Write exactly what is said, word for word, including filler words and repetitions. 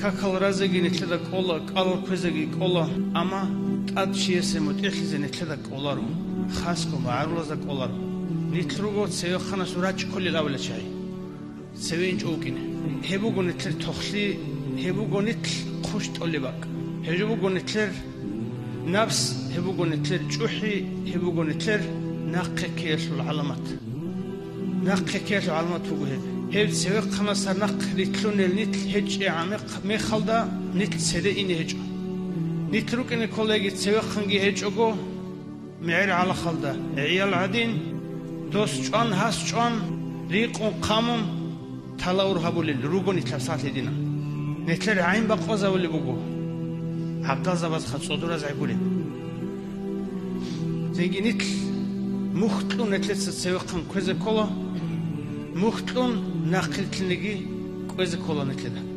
Какал разеги нилъеда кӀола, кӀалал кквезеги кӀола, амма тӀад чиясе мутӀигӀлъизе нилъеда кӀоларо, хасго магӀарулазда кӀоларо. Нилъ руго цевехъанасул рачӀ кколел абулел чагӀи. Цеве инчӀо вукӀине. Гьеб буго нилъер тохлъи, гьеб буго нилъ хъущтӀолеб бакӀ. Гьеб жо буго нилъер напс, гьеб буго нилъер чӀухӀи, гьеб буго нилъер нахъе ккеялъул гӀаламат. Нахъе ккеялъул гӀаламат буго гьеб. Гьеб цевехъанасда нахъ рилълъунел нилъ гьечӀеб мехалда нилъ цере ине гьечӀо. Нилъ рукӀине ккола яги цевехъанги гьечӀого, мегӀер гӀалахалда, гӀиял гӀадин, дос чӀван, гьас чӀван, рикъун-хъамун, талавур гьабулел руго нилъ гьабсагӀат гьединал. Нилъер гӀайн бакъвазавулеб буго, гӀабдалзабазха цӀодоразегӀан гуреб. Цинги нилъ мухь кьун нилъеца цевехъан кквезе ккола, мухь кьун нахъ рилълъинеги кӀвезе ккола нилъеда.